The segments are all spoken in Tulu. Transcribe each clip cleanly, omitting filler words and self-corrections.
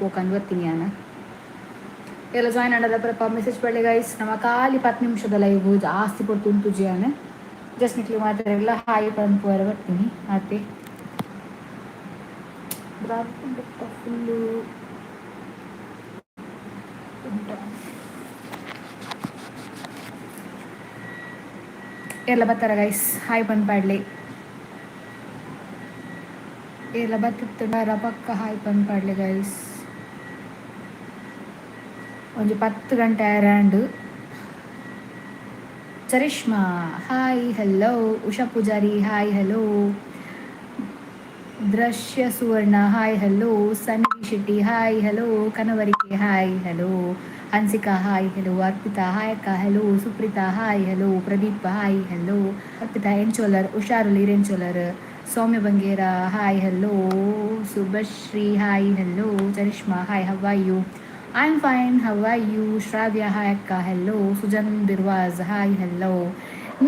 ಪೋಕಂದು ಬರ್ತೀನಿ ಯಾನ. ಎಲ್ಲ ಜಾಯ್ನ್ ಆಡಲ್ಲ ಪ್ರಪ ಮೆಸೇಜ್ ಪಳ್ಳೆ ಗೈಸ್. ನಮ್ಮ ಖಾಲಿ 10 ನಿಮಿಷದ ಲೈವ್, ಜಾಸ್ತಿ ಪೊರ್ತು ಉಂತುಜಿ ಯಾನ್. ಜಸ್ಟ್ ನಿಕ್ಲು ಮಾತಾಡಲ್ಲ ಹಾಯ್ ಪನ್ಪುವರೆ ಬರ್ತೀನಿ ಆತೆ. ಫುಲ್ಲು ಉಂಟು. ಎಲ್ಲ ಬರ್ತಾರ ಗೈಸ್? ಹಾಯ್ ಪನ್ಪಾಡ್ಲಿ. ಎಲ್ಲ ಬತ್ತಿತ್ತು ಪಕ್ಕ ಹಾಯ್ ಪನ್ಪಾಡ್ಲಿ ಗೈಸ್. ಒಂಜಿ 10 ಗಂಟೆ and. Charishma hi hello. Usha Poojary hi hello. Drishya Suvarna hi hello. Sanvi Shetty hi hello. ಕನವರಿಕೆ hi hello. Hansika hi hello. Arpita hi ಅಕ್ಕ hello. Supreetha hi hello. Pradeep hi hello. Arpita ಎಂಚೋಲರ್? ಹುಷಾರುಲ್, ಈರೆಂಚೋಲರ್? Soumya Bangera hi hello. Shubhashree hi hello. Charishma hi, how are you? I am fine, how are you? Shravya hi ಅಕ್ಕ hello. Sujan ಬಿರ್ವಾಸ್ hi hello.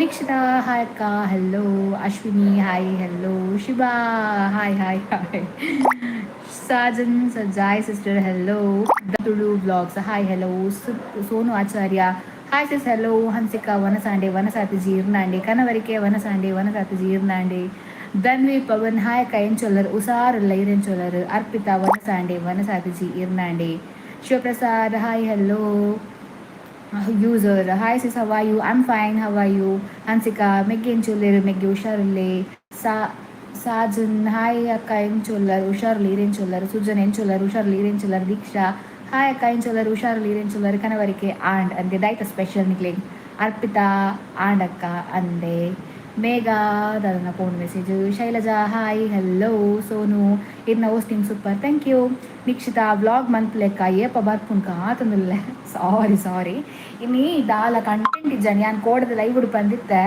Nikshita hi ಅಕ್ಕ hello. Ashwini hi hello. Shiva hi hi hi. Sajan Joy sister hello. Tulu vlogs hi hello. Sonu Acharya hi sis hello. Hansika ವನಸಾಂಡೆ ವನಸಾತಿಜಿ ಇರ್ನಾಂಡೆ. ಕನವರಿಕೆ ವನಸಾಂಡೆ ವನಸಾತಿಜಿ ಇರ್ನಾಂಡೆ. ಧನ್ವಿ ಪವನ್ ಹಾಯ್ ಅಕ್ಕ, ಎಂಚೊಲ್ಲರ್? ಉಸಾರುಲ್ಲ, ಇರೆಂಚೊಲ್ಲರ್? ಅರ್ಪಿತಾ ವನಸಾಂಡೆ ವನಸಾತಿಜಿ ಇರ್ನಾಂಡೆ. Shivaprasad hi hello. User hi sis, how are you? I am fine, how are you? Hansika ಮೆಗ್ಗೆ ಎಂಚೊಲ್ಲೆರ್? ಮೆಗ್ಗೆ ಹುಷಾರುಲ್ಲೆ. Saw Sajan hi ಅಕ್ಕ, ಎಂಚೊಲ್ಲರ್? ಹುಷಾರುಲ್ಲ, ಈರೆಂಚೊಲ್ಲರ್? ಸುಜನ್ ಎಂಚೊಲ್ಲರ್? ಹುಷಾರುಲ್ಲ, ಈರೆಂಚೊಲ್ಲರ್? ದೀಕ್ಷಾ ಹಾಯ್ ಅಕ್ಕ, ಎಂಚೊಲ್ಲರ್? ಹುಷಾರುಲ್ಲ, ಈರೆಂಚೊಲ್ಲರ್? ಕನವರಿಕೆ ಆಂಡ್ ಅಂದೆ. ದಾಯ್ತ ಸ್ಪೆಷಲ್ ನಿಕ್ಲೆಗ್? ಅರ್ಪಿತಾ ಆಂಡ್ ಅಕ್ಕ ಅಂದೆ. ಮೇಘ ದಾದನ phone message. Shailaja hi hello. Sonu ಇರ್ನ hosting super, thank you. Nikshita vlog ಮನ್ಪುಲೆಕ್ಕ ಏಪ ಬರ್ಪುನ್ಕ ಆತಂದಿಲ್ಲ. ಸಾರಿ ಸಾರಿ, ಇನ್ನು ದಾಲ ಕಂಟೆಂಟ್ ಇಜ್ಜಾನ್. ಯಾನ್ ಕೋಡದ ಲೈವ್ ಬಂದಿತ್ತೆ,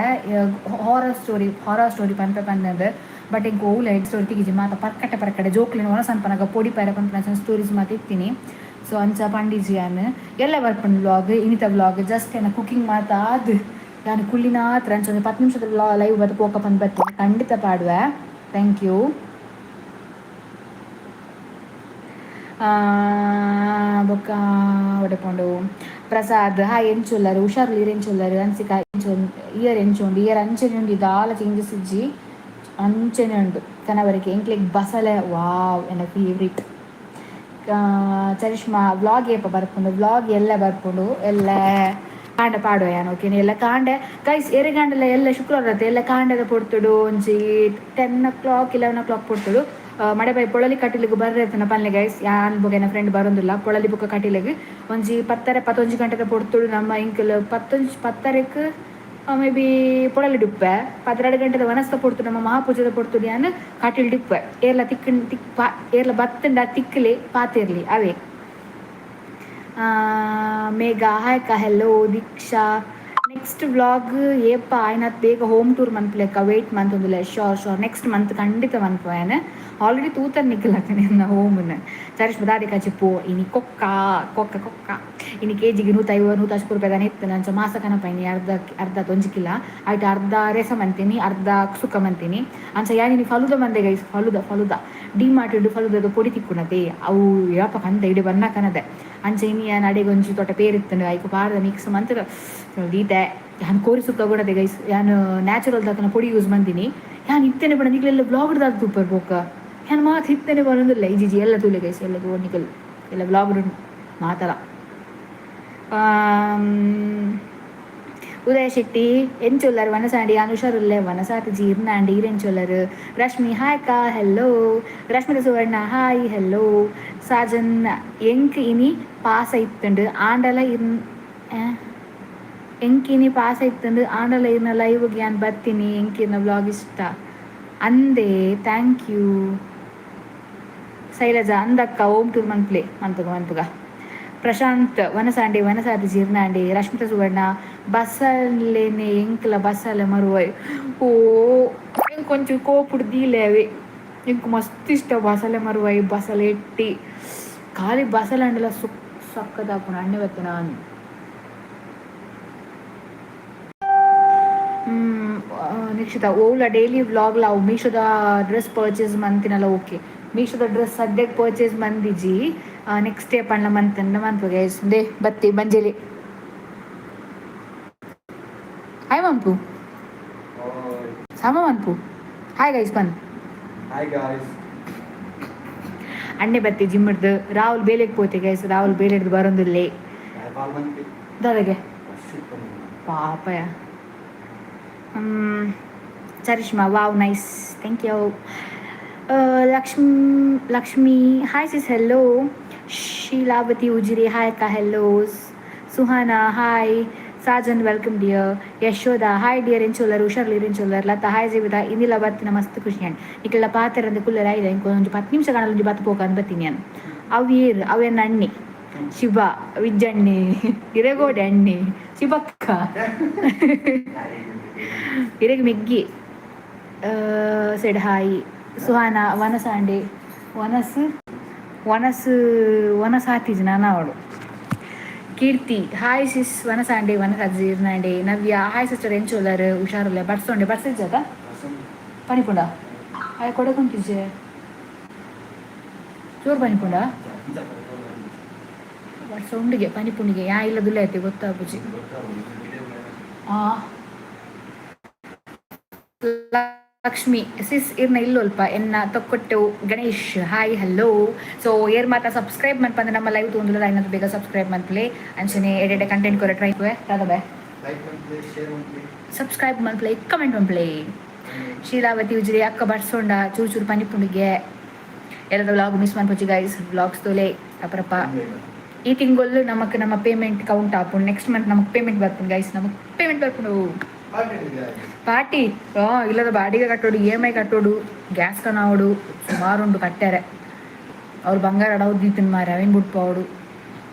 ಹಾರರ್ ಸ್ಟೋರಿ, ಹಾರರ್ ಸ್ಟೋರಿ ಪನ್ಪೆ ಪನ್ನದು. But ಇಂಕ Ola story ತಿಗಿಜಿ. ಮಾತ ಪರ್ಕಟೆ ಪರ್ಕಟೆ ಜೋಕ್ಲಿನ ಒಣಸನ್ ಪನಗ ಪೊಡಿ ಪೈರ ಪನ್ಪನ ಸ್ಟೋರೀಸ್ ಮಾತ ಇತ್ತೀನಿ. ಸೊ ಅಂಚ ಪಂಡಿಜಿ ಯಾನ್. ಎಲ್ಲ ಬರ್ಪುಂಡು ವ್ಲಾಗ್. ಇನಿತ ವ್ಲಾಗ್ ಜಸ್ಟ್ ಏನ ಕುಕಿಂಗ್ ಮಾತ ಅದು ಯಾನ್ ಕುಳ್ಳಿನಾತ್ರ. ಅಂಚ ಒಂದು 10 ನಿಮಿಷದ ಲೈವ್ ಬತ್ತು ಪೋಕ ಪಂದ್ ಬರ್ತೀನಿ. ಖಂಡಿತ ಪಾಡುವೆ. Thank you. ಬೊಕ್ಕ ಒಡೆಪೋಂಡು. ಪ್ರಸಾದ್ ಹಾಯ್, ಎಂಚುಲ್ಲರು? ಹುಷಾರು, ಈರೆಂಚುಲ್ಲರು? ಅನ್ಸಿಕಾ ಎಂಚು ಇಯರ್ ಎಂಚುಂಡು? ಇಯರ್ ಅಂಚನೆ ಉಂಡು, ದಾಲ ಚೇಂಜಸ್ ಇಜ್ಜಿ, ಅಂಚನೆ ಉಂಡು. ಕನವರಿಗೆ ಎಂಕ್ಲೆಗ್ ಬಸಳೆ, ವಾವ್, ಎನ್ನ ಫೇವ್ರೇಟ್. ಚರಿಷ್ಮಾ ವ್ಲಾಗ್ ಏಪ ಬರ್ಪುಂಡು? ವ್ಲಾಗ್ ಎಲ್ಲ ಬರ್ಪುಂಡು. ಎಲ್ಲ ಕಾಂಡ ಪಾಡುವ ಯಾನ್, ಓಕೆ? ಎಲ್ಲ ಕಾಂಡೆ ಗೈಸ್, ಎರೆಗಾಂಡಲ ಎಲ್ಲ ಶುಕ್ರವಾರ ಎಲ್ಲ ಕಾಂಡದ ಪೊರ್ತುಡು ಒಂಜಿ 10 ಓ ಕ್ಲಾಕ್, 11 ಓ ಕ್ಲಾಕ್ ಪೊರ್ತುಡು ಮಡೆ ಬೈ ಪೊಳಲಿ ಕಟೀಲಿಗೆ ಬರ್ರೆ ಪನ್ಲೆ ಗೈಸ್. ಯಾನ್ ಬೊಕ ಎನ್ನ ಫ್ರೆಂಡ್ ಬರೋದಿಲ್ಲ ಪೊಳಲಿ ಬೊಕ್ಕ ಕಟೀಲಿಗೆ. ಒಂಜಿ 10:30 11 ಗಂಟೆದ ಪೊರ್ತುಡು ನಮ್ಮ ಇಂಕಲ್ ಪತ್ತೊಂಜಿ 10:30ಕ್ಕೆ ಮೇ ಬಿ ಪೊಳಲಿ ಡುಪ್ಪೆ. 12 ಗಂಟೆದ ವನಸ್ತ ಪೊರ್ತು ನಮ್ಮ ಮಹಾಪೂಜೆದ ಪೊರ್ತುಡು ಯಾನ್ ಕಟೀಲ್ ಡಿಪ್ಪೆ. ಏರ್ಲ ತಿಕ್ ತಿಕ್ ಪಾ ಏರ್ಲ ಬತ್ತಂಡ ತಿಕ್ಕ್ಲೆ ಪಾತಿರ್ಲಿ ಅವೇ. ಮೇಘ ಹಾಯ್ ಅಕ್ಕ ಹೆಲೋ. ದೀಕ್ಷಾ ನೆಕ್ಸ್ಟ್ ವ್ಲಾಗ್ ಏಪ? ಆಯ್ನಾತ್ ಬೇಗ ಹೋಮ್ ಟೂರ್ ಮನ್ಪುಲೆಕ್ಕ ವೇಟ್ ಮಂತೊಂದುಲ್ಲೆ. ಶೋರ್ ಶೋರ್, ನೆಕ್ಸ್ಟ್ ಮಂತ್ ಖಂಡಿತ ಮನ್ಪುವೆ. ಆಲ್ರೆಡಿ ತೂತನ್ ನಿಕ್ಕಲಾಗ್ತೇನೆ ನನ್ನ ಹೋಮ್ನ. ಚರಿಷ್ಮಾ ದಾದೆ ಕಚಿಪ್ಪು? ಇನಿ ಕೊಕ್ಕ ಕೊಕ್ಕ ಕೊಕ್ಕ. ಇನಿ ಕೆಜಿಗೆ 150 160 ರೂಪಾಯಿ ದಾನೆ ಇತ್ತು. ಅಂಚ ಮಾಸ ಕನಪ ಇನಿ. ಅರ್ಧ ಅರ್ಧ ಒಂಜಿ ಕಿಲ ಆಯ್ತು. ಅರ್ಧ ರಸಮ್ ಅಂತೀನಿ, ಅರ್ಧ ಸುಕ್ಕ ಮಂತೀನಿ. ಅಂಚ ಯಾನಿನಿ ಫಲುದ ಮಂದೆ ಗೈಸ್, ಫಲುದ ಫಲುದ. ಡಿ ಮಾರ್ಟ್ ಫಲುದದ ಪೊಡಿ ತಿಕ್ಕುನತೆ. ಅವು ಯಪ್ಪ ಕಂದ ಇಡೀ ಬಣ್ಣ ಕನದೆ. ಅಂಚ ಇನಿ ಯಾನ್ ಅಡೆಗೆ ಒಂಜಿ ತೊಟ ಪೇರಿತ್ತಂಡು, ಐಕು ಪಾರದ ಮಿಕ್ಸ್ ಮಂತ್ ದೀತೆ. ಯಾನ್ ಕೋರಿ ಸುಕ್ಕ ಕೊಡದೆ ಗೈಸ್. ಯಾನ್ ನ್ಯಾಚುರಲ್ ದಾತನ ಪೊಡಿ ಯೂಸ್ ಮಂದಿನಿ. ಯಾನ್ ಇತ್ತೇನೆ ಬಣ್ಣ ನಿಕ್ಲೆಲ್ಲ ವ್ಲಾಗ್ ದಾದ ತೂಪರ್ ಬೋಕ. ಯಾನ್ ಮಾತ್ ಇತ್ತೇನೆ ಬರೋದಿಲ್ಲ. ಇಜಿಜಿ ಎಲ್ಲ ತೂಲೆ ಗೈಸ್, ಎಲ್ಲ ತೂ ನಿಕಲ್ ಎಲ್ಲ ವ್ಲಾಗ್ ಮಾತಲ. ಉದಯ ಶೆಟ್ಟಿ ಎಂಚೊಲ್ಲರ್? ವನಸಾಂಡಿ ಅನುಷಾರುಲ್ಲೆ. ವನಸಾತಿ ಜೀರ್ನಾಂಡಿ, ಈರೆಂಚೊಲ್ಲರ್? ರಶ್ಮಿ ಹಾಯ್ ಅಕ್ಕ ಹೆಲೋ. ರಶ್ಮಿತ ಸುವರ್ಣ ಹಾಯ್ ಹೆಲೋ. ಸಾಜನ್ ಎಂಕ್ ಇನಿ ಪಾಸ ಇತ್ತುಂಡು ಆಂಡಲ ಇರ್ ಎಂಕ್ ಇನಿ ಪಾಸ ಇತ್ತುಂಡು ಆಂಡಲ ಇರ್ನ ಲೈವ್ ಯಾನ್ ಬರ್ತೀನಿ, ಎಂಕಿರ್ನ ವ್ಲಾಗ್ ಇಷ್ಟ ಅಂದೆ. Thank you. Shailaja ಅಂದಕ್ಕ ಹೋಮ್ ಟೂರ್ ಮನ್ಪ್ಲೆ ಮಂತುಗ ಮನ್ಪುಗ. ಪ್ರಶಾಂತ್ ವನಸಾಂಡಿ ವನಸಾತಿ ಜೀರ್ನಾಂಡಿ. ರಶ್ಮಿತ ಸುವರ್ಣ ಬಸ್ಸಲ್ಲೇನೆ ಎಂಕ್ಲ ಬಸ್ಸಲ್ಲ ಮರುವೈ. ಓ ಎಂಕೊಂಚು ಕೋಪುಡು ದೀಲೆ ಅವೆ. ಎಂಕ್ ಮಸ್ತ್ ಇಷ್ಟ ಬಸಲೆ ಮರುವೈ, ಬಸಲೆ ಎಟ್ಟಿ. ಖಾಲಿ ಬಸಲೆ ಅಂಡಲ ಸುಕ್ ಸಕ್ಕದಾಪುಂಡು ಅಣ್ಣೆ ಬತ್ತಿನ. ನಿಕ್ಷಿತ ಓಲ ಡೈಲಿ ವ್ಲಾಗ್ಲ ಅವು ಮೀಶೋದ ಡ್ರೆಸ್ ಪರ್ಚೇಸ್ ಮಂತಿನಲ್ಲ? ಓಕೆ, ಮೀಶೋದ ಡ್ರೆಸ್ ಸದ್ಯಕ್ಕೆ ಪರ್ಚೇಸ್ ಮಂದಿಜಿ. ನೆಕ್ಸ್ಟ್ ಡೇ ಪಂಡ ಮಂತಂಡ ಮನ್ಪು ಗೈಸ್. They ಬತ್ತಿ ಬಂಜೆಲಿ ಹಾಯ್ ಮನ್ಪು. ಸಮ ಮನ್ಪು, ಹಾಯ್ ಗೈಸ್ ಪನ್. Hi guys. ಅಣ್ಣೆ ಬತ್ತಿ ಜಿಮ್ಮಿಡ್ದು. ರಾಹುಲ್ ಬೇಲೆಗೆ ಪೋತೆ ಗೈಸ್. ರಾಹುಲ್ ಬೇಲೆಡ್ದು ಬರೋದಿಲ್ಲ. ದಾದಾಗೆ ಪಾಪಯ. Charishma, wow, nice, thank you. Lakshmi, Lakshmi, hi sis, hello. Sheelavathi Ujire, hi ಅಕ್ಕ, hello. Suhana, hi. Sajan, welcome dear. Yashoda, hi dear. ಎಂಚೋಲ್ಲರ್? ಹುಷಾರ್ಲಿ ಎಂಚೋಲ್ಲರ್? ಲತಾ, ಹಾಯ್ ಜೀವಿತ. ಇಂದಿಲ್ಲ ಬತ್ತಿನ ಮಸ್ತ್ ಖುಷಿ ಆಂಡ್. ನಿಕ್ಕೆಲ್ಲ ಪಾತೆರಂದು ಕುಲ್ಲರ ಇದೆ. ಒಂಜಿ 10 ನಿಮಿಷ ಕಾಣಲ್ಲ, ಒಂಜಿ ಬತ್ತು ಪೋಕ ಅಂದ್ ಬತ್ತೀನಿ ನಾನು. ಅವು ಏರ್? ಅವೇನು ಅಣ್ಣಿ ಶಿವ ವಿಜ್ಜಣ್ಣಿ ಇರೆಗೋಡೆ ಅಣ್ಣಿ ಶಿವಕ್ಕ ಇರೆಗ್ ಮೆಗ್ಗಿ ಸೆಡ್ ಹಾಯ್. ಸುಹಾನ, ವನಸಾಂಡೆ ವನಸು ವನಸು ವನಸಾತಿಜ್ ನಾನ ಅವಳು. ಕೀರ್ತಿ, ಹಾಯ್ ಸಿಸ್. ವನಸಾಂಡೆ ವನಸಾಜಿ ಇರ್ನಾಂಡೆ. ನವ್ಯ, ಹಾಯ್ ಸಿಸ್ಟರ್. ಎಂಚೋಲರ್? ಹುಷಾರುಲ್ಲ? ಬಡ್ಸೊಂಡೆ ಬಡ್ಸಿಜ್ಜದ ಪನಿಪುಂಡ ಆಯ್ ಕೊಡಗುಂಟಿಜೆ ಜೋರು ಪನಿಪುಂಡ ಬಡ್ಸ ಉಂಡಿಗೆ ಪನಿಪುಂಡಿಗೆ ಯಾ ಇಲ್ಲದುಲ್ಲ ಐತೆ ಗೊತ್ತಾಪುಜಿ. ಆ ಲಕ್ಷ್ಮಿ ಸಿಸ್ ಇರ್ನ ಇಲ್ಲೊಲ್ಪ ಎನ್ನ ತೊಕ್ಕೊಟ್ಟು. Ganesh, hi, hello. ಸೊ ಏರ್ ಮಾತ ಸಬ್ಸ್ಕ್ರೈಬ್ ಮನ್ಪಂದ್ರೆ ನಮ್ಮ ಲೈವ್ ತಗೊಂಡಿಲ್ಲ ಏನಾದ್ರು ಬೇಗ ಸಬ್ಸ್ಕ್ರೈಬ್ ಮನ್ಪಲೆ. ಅಂಚನೆ ಎಡೆಡೆ ಕಂಟೆಂಟ್ ಕೊರ ಟ್ರೈ ದಾದ. ಲೈಕ್ ಮನ್ಪಲೆ, ಶೇರ್ ಮನ್ಪಲೆ. ಸಬ್ಸ್ಕ್ರೈಬ್ ಮನ್ಪಲೆ, ಕಮೆಂಟ್ ಮನ್ಪಲೆ. ಶೀಲಾವತಿ ಉಜಿರೆ, ಅಕ್ಕ ಬಡ್ಸೊಂಡ? ಚೂರು ಚೂರು ಪನಿಪುಂಡಿಗೆ. ಎಲ್ಲದ ವ್ಲಾಗ್ ಮಿಸ್ ಮನ್ಪೊಚ್ಚಿ ಗೈಸ್. ವ್ಲಾಗ್ಸ್ ತೋಲೆ ಅಪರಪ್ಪ. ಈ ತಿಂಗಳು ನಮಕ್ ನಮ್ಮ ಪೇಮೆಂಟ್ ಕೌಂಟ್ ಆಪುಂಡು. ನೆಕ್ಸ್ಟ್ ಮಂತ್ ನಮಕ್ ಪೇಮೆಂಟ್ ಬರ್ಪುಂಡು ಗೈಸ್. ನಮಕ್ ಪೇಮೆಂಟ್ ಬರ್ಪುಂಡು. ಪಾರ್ಟಿ ಇಲ್ಲದ ಬಾಡಿಗೆ ಕಟ್ಟೋಡು, ಇಎಮ್ಐ ಕಟ್ಟೋಡು, ಗ್ಯಾಸ್ ಕನಾವಡು, ಸುಮಾರು ಉಂಡು ಕಟ್ಟಾರೆ. ಅವ್ರು ಬಂಗಾರ ಅಡವು ದೀತಿನ ಮಾರೆ, ಅವೇನು ಬುಡ್ಪಾವಡು.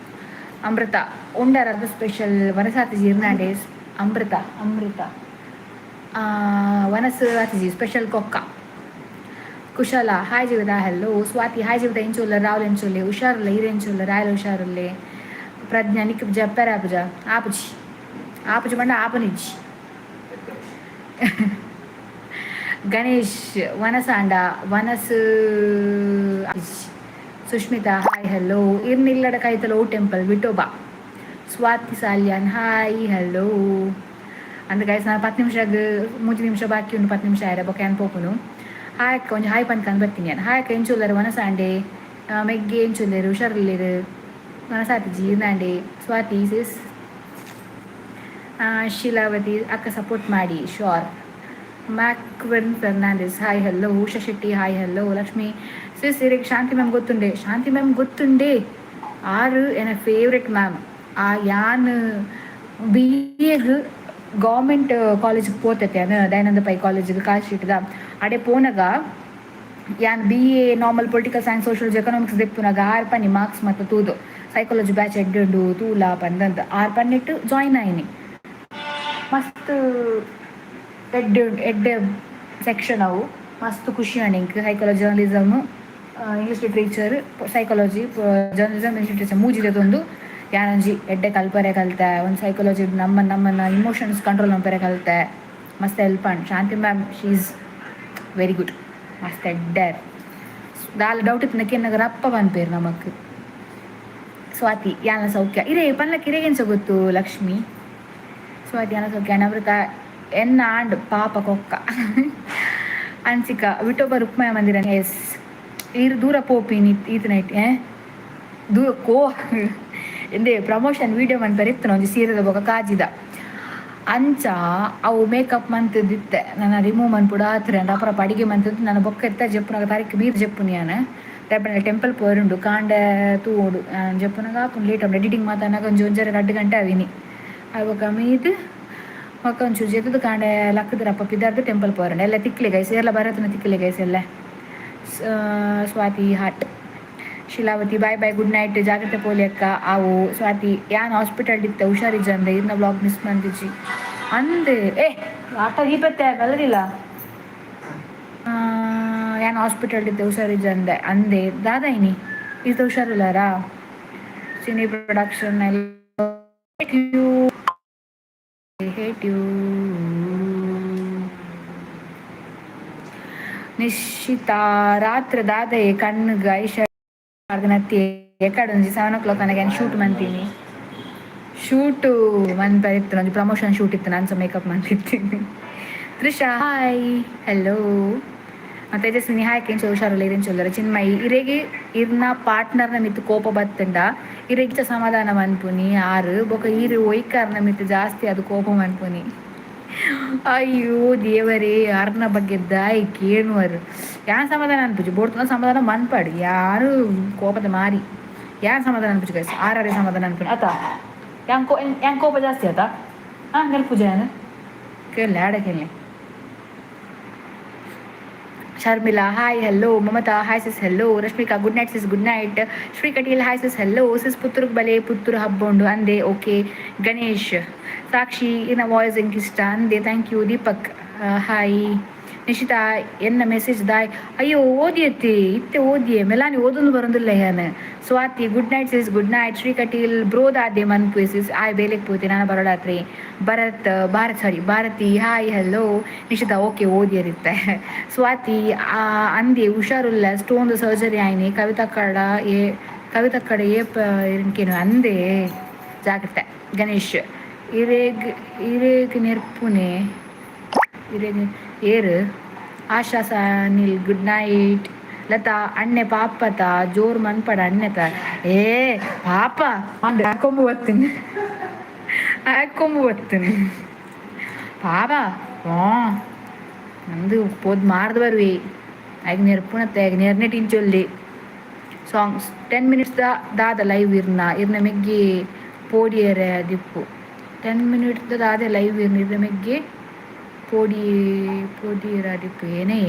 ಅಮೃತ, ಉಂಡಾರ ಅದು ಸ್ಪೆಷಲ್ ವನಸಾತಿ ಜೀರ್ಣಾಂಡೇಸ್. ಅಮೃತ, ಅಮೃತ ವನಸು ಆತಿಜಿ ಸ್ಪೆಷಲ್ ಕೊಕ್ಕ. ಕುಶಲ, ಹಾಯ್ ಜೀವಿತ, ಹಲೋ. ಸ್ವಾತಿ, ಹಾಯ್ ಜೀವಿತ. ಎಂಚೋಲ್ಲ ರಾಹುಲ್? ಎಂಚೋಲ್ಲೆ? ಹುಷಾರುಲ್ಲ. ಈರ್ ಎಂಚೋಲ್ಲ ರಾಯಲ್? ಹುಷಾರುಲ್ಲೆ. ಪ್ರಜ್ಞಾ, ನಿಕ್ ಜಪ್ಪೆರ ಆಪುಜ? ಆಪುಜಿ, ಆಪುಜಿ ಪಂಡ ಆಪನಿಜ್ಜಿ. ಗಣೇಶ್, ವನಸಾಂಡ ವನಸು. Sushmitha, hi, hello. ಇರ್ನಿಲ್ಲಡ ಕೈತಲ ಓ temple? Vithoba. Swathi Salian, hi, hello. ಅಂದ್ ಗೈಸ್, ನಾನು 10 ನಿಮಿಷ 3 ನಿಮಿಷ ಬಾಕಿ ಉಂಟು. 10 ನಿಮಿಷ ಆಯ್ರ ಬೊಕ್ಕ ಯಾನ್ ಪೋಪುನು. ಹಾಯ್ ಅಕ್ಕ, ಒಂಜಿ ಹಾಯ್ ಪನ್ಕಂದು ಬರ್ತೀನಿ ನಾನು. ಹಾಯ್ ಅಕ್ಕ, ಎಂಚುಲ್ಲರು? ವನಸಾಂಡೆ ಮೆಗ್ಗೆ ಎಂಚುಲ್ಲೇರು? ಹುಷಾರಿಲ್ಲೇರು? ವನಸಾತಿ ಜೀರ್ಣಾಂಡೆ. ಸ್ವಾತಿ ಸಿಸ್. ಶೀಲಾವತಿ ಅಕ್ಕ, ಸಪೋರ್ಟ್ ಮಾಡಿ, sure. Mackwin Fernandes, hi, hello. Usha Shetty, hi, hello. Lakshmi sis, ಇರೆಗ್ ಶಾಂತಿ ಮ್ಯಾಮ್ ಗೊತ್ತುಂಡೆ? ಶಾಂತಿ ಮ್ಯಾಮ್ ಗೊತ್ತುಂಡೆ. ಆರು ಎನ್ನ ಫೇವ್ರೆಟ್ ಮ್ಯಾಮ್. ಆ ಯಾನ್ ಬಿ ಎಗ್ ಗೌರ್ಮೆಂಟ್ ಕಾಲೇಜಿಗೆ ಪೋತೈತೆ ಅದು ದಯಾನಂದ ಪೈ ಕಾಲೇಜಿಗೆ ಕಾಶಿಟ್ದ ಅಡೆ ಪೋನಗ ಯಾನ್ BA normal political science, social, economics ದೆಪ್ಪುನಾಗ ಆರು ಪನ್ನಿ ಮಾರ್ಕ್ಸ್ ಮತ್ತು ತೂದು ಸೈಕಾಲಜಿ ಬ್ಯಾಚ್ ಎಡ್ಡುಂಡು ತೂಲ ಪಂದಂತ ಆರು ಪನ್ನಿಟ್ಟು ಜಾಯ್ನ್ ಆಯ್ನಿ. ಮಸ್ತ್ ಎಡ್ಡೆ ಎಡ್ಡೆ ಸೆಕ್ಷನ್ ಅವು. ಮಸ್ತ್ ಖುಷಿ ಆಂಡ್ ಎಂಕ್. Psychology, journalism, English literature, psychology, journalism, English literature ಮೂಜಿದೊಂದು ಯಾನೊಂಜಿ ಎಡ್ಡೆ ಕಲ್ಪರೆ ಕಲ್ತೆ. ಒಂದು ಸೈಕಾಲಜಿ ನಮ್ಮ ನಮ್ಮನ್ನ ಇಮೋಷನ್ಸ್ ಕಂಟ್ರೋಲ್ ಮಲ್ಪರೆ ಕಲ್ತೆ. ಮಸ್ತ್ help and. Shanti ma'am, she is very good. ಮಸ್ತ್ ಎಡ್ಡೆ. ದಾಲ ಡೌಟ್ ಇತ್ತು ಕೆನ್ನಗ ರಪ್ಪ ಪನ್ಪೇರು ನಮಕ್. ಸ್ವಾತಿ, ಯಾನ ಸೌಖ್ಯ. ಇರೇ ಪನ್ಲಕ್ಕೆ ಇರೆಗೆನ್ಸ ಗೊತ್ತು ಲಕ್ಷ್ಮಿ. ಸ್ವಾತಿ, ಯಾನ ಸೌಖ್ಯ. ನವೃತ, ಎನ್ನ ಆಂಡ್ ಪಾಪ ಕೊಕ್ಕ. ಅನ್ಸಿಕ, ವಿಠೋಬ ರುಕ್ಮಯ ಮಂದಿರ, ಎಸ್. ಈರು ದೂರ ಪೋಪಿನಿ ಈತ ನೈಟ್ ಏ ದೂರ ಕೋ ಎಂದೇ ಪ್ರಮೋಷನ್ ವೀಡಿಯೋ ಮನ್ಪೆರೆ ಇತ್ತು ಒಂಜಿ ಸೀರೆದ ಬೊಕ ಕಾಜಿದ ಅಂಚ. ಅವು ಮೇಕಪ್ ಮಂತದಿತ್ತೆ, ನನ್ನ ರಿಮೂವ್ ಮನ್ಪುಡು ಆತ್ರ ಅಪರಪ ಅಡಿಗೆ ಮಂತದ್ದು ನನ್ನ ಬೊಕ್ಕ ಇತ್ತ ಜಪ್ಪುನಾಗ ತಾರೀಕು ಮೀರ್ ಜಪ್ಪುನಿ. ಯಾನ್ ಟೆಂಪಲ್ ಪೋರುಂಡು ಕಾಂಡೆ ತೂವೊಡು ಜಪ್ಪುನಾಗ ಆಪುಂಡು. ಲೇಟ್ ಆಪುಂಡು ಎಡಿಟಿಂಗ್ ಮಾತಾನಾಗ. ಒಂಜಿ ಒಂಜರೆ 2 ಗಂಟೆ ಅವಿನಿ. ಅವು ಬೊಕ್ಕ ಮೀದ್ ಬೊಕ್ಕ ಒಂಚೂರು ಜೆತ್ತುದು ಕಾಂಡೆ ಲಕ್ಕುದ್ರಪ್ಪ ಪಿದಾರ್ದು ಟೆಂಪಲ್ ಪೋರಂಡು. ಎಲ್ಲ ತಿಕ್ಲೆ ಗೈಸ್, ಎಲ್ಲ ಬರತನ ತಿಕ್ಲೆ ಗೈಸ್ ಎಲ್ಲ. ಸ್ವಾತಿ ಹಾಟ್. Sheelavathi, bye bye, good night, ಜಾಗ್ರತೆ ಪೋಲಿ ಅಕ್ಕ. ಆವು. ಸ್ವಾತಿ, ಯಾನ್ ಹಾಸ್ಪಿಟಲ್ ಇತ್ತೆ, ಹುಷಾರಿಜ್ಜಂದೆ. ಇರ್ನ ವ್ಲಾಗ್ ಮಿಸ್ ಮಂದಿಜಿ ಅಂದೆ. ಏ ಆಟ ದೀಪತ್ತೆ ಬಲ್ಲದಿಲ್ಲ. ಯಾನ್ ಹಾಸ್ಪಿಟಲ್ ಇತ್ತೆ, ಹುಷಾರಿಜ್ಜಂದೆ ಅಂದೆ. ದಾದಾ ಇನಿ ಇದು ಹುಷಾರಿಲ್ಲಾರಾ? Cine production, you hate you. Nishita, ರಾತ್ರಿ ದಾದಯೆ ಕಣ್ಣುಗ್ ಐಶ ನತ್ತಿ? ಎಕ್ಕಡ ಒಂಜಿ 7 ಓ ಕ್ಲಾಕ್ ಅನಗ ಶೂಟ್ ಮಂತೀನಿ. ಶೂಟು ಮನ್ಪ ಇತ್ತು, ಒಂಜಿ ಪ್ರಮೋಷನ್ ಶೂಟ್ ಇತ್ತು. ನಾನು ಸಹ ಮೇಕಪ್ ಮಾಡ್ತಿರ್ತೀನಿ. Trisha, hi, hello. Tejaswini, hi. ಕೆಂಚ ಹುಷಾರಲ್ಲ ಇರೇನು ಚೊಲ್ಲರ. ಚಿನ್ಮಯಿ, ಇರೆಗೆ ಇರ್ನ ಪಾರ್ಟ್ನರ್ನ ಮಿತ್ತು ಕೋಪ ಬತ್ತಂಡ ಇರೆಗಿಚ ಸಮಾಧಾನ ಮನ್ಪುನಿ ಆರು ಬೊಕ ಈರು ಒಯ್ಕಾರ್ನ ಮಿತ್ತು ಜಾಸ್ತಿ ಅದು ಕೋಪ ಮನ್ಪುನಿ. ಅಯ್ಯೋ ದೇವರೇ, ಅರ್ನ ಬಗ್ಗೆ ದಾಯಿ ಕೇಣುವರು. ಯಾನ್ ಸಮಾಧಾನ ಅನ್ಪುಜಿ ಬೋಡ್ತನ ಸಮಾಧಾನ ಮನ್ಪಾಡು. ಯಾರು ಕೋಪದ ಮಾರಿ. ಯಾನ್ ಸಮಾಧಾನ ಅನ್ಪುಜಿ ಗೈಸ್, ಆರಾರೆ ಸಮಾಧಾನ ಅನ್ಪುನಿ ಆತ. ಯಾನ್ ಕೋಪ ಜಾಸ್ತಿ ಆತ. ಹಾಂ, ನೆಲ್ಪುಜ ಯಾನು ಕೇಳಲೆ ಆಡ ಕೇಳಲೆ. Sharmila, hi, hello. Mamata, hi sis, hello. Rashmika, good night sis, good night. Shri Kateel, hi sis, hello sis. ಪುತ್ತೂರ್ಗ್ ಬಲೆ, ಪುತ್ತೂರು ಹಬ್ಬ ಅಂದೆ. ಓಕೆ. ಗಣೇಶ್, ಸಾಕ್ಷಿ ಇನ್ನ ವಾಯ್ಸ್ ಎಂಕ್ ಇಷ್ಟ ಅಂದೆ. Thank you. Deepak, hi. Nishita, ಎನ್ನ ಮೆಸೇಜ್ ದಾಯ್? ಅಯ್ಯೋ, ಓದಿಯತ್ತಿ, ಇತ್ತೆ ಓದಿಯೇ. ಮೆಲಾನಿ ಓದೊಂದು ಬರೋದಿಲ್ಲ ಯಾನ್. Swathi, good night sis, good night. Shri Kateel, bro ದಾದೆ ಮನ್ಪು ಸಿಸ್. ಆಯ್ ಬೇಲೆಗೆ ಪೋತಿ, ನಾನು ಬರೋಡಾತ್ರಿ. ಭರತ್, ಭಾರತ್, ಸಾರಿ, Bharati, hi, hello. Nishita, okay, ಓದಿಯರಿತ್ತೆ. Swathi, ಅಂದೆ ಹುಷಾರುಲ್ಲ, ಸ್ಟೋನ್ ಸರ್ಜರಿ ಆಯ್ನಿ. ಕವಿತಾ ಕಡ ಏ, ಕವಿತಾ ಕಡೆ ಏಪ ಇರನ್ಕೇನು ಅಂದೆ. ಜಾಗ್ರತೆ. ಗಣೇಶ್, ಇರೇಗ್ ಇರೇಗ್ ನೆರ್ಪುನೆ ಇರೇಗ್ ಏರು. ಆಶಾ ಸಾನಿಲ್, ಗುಡ್ ನೈಟ್. ಲತಾ, ಅಣ್ಣೆ ಪಾಪತ ಜೋರು ಮನ್ಪಡ ಅಣ್ಣೆತ. ಏ ಪಾಪ, ಹಾಕೊಂಬ ಬರ್ತೀನಿ, ಹಾಕೊಂಬ ಬರ್ತೀನಿ. ಪಾಪ ಹ್ಞೂ ನಂದು ಪೋದ್ ಮಾರ್ದು ಬರುವೆ. ಆಗ ನೆರ್ಪುಣತ್ತೆ, ಆಗ ನೆರ್ನೆ ಟಿಂಚೊಲ್ಲಿ ಸಾಂಗ್ಸ್. 10 ಮಿನಿಟ್ಸ್ ದಾದ ಲೈವ್ ಇರ್ನ ಇರ್ನ ಮೆಗ್ಗಿ ಪೋಡಿಯರೆ ದಿಪ್ಪು. 10 ಮಿನಿಟ್ಸ್ ದಾದೆ ಲೈವ್ ಇರ್ನ ಇರ್ನ ಮೆಗ್ಗಿ ಪೋಡಿ ಪೋಡಿಯರ ದಿಪ್ಪು. ಏನೇ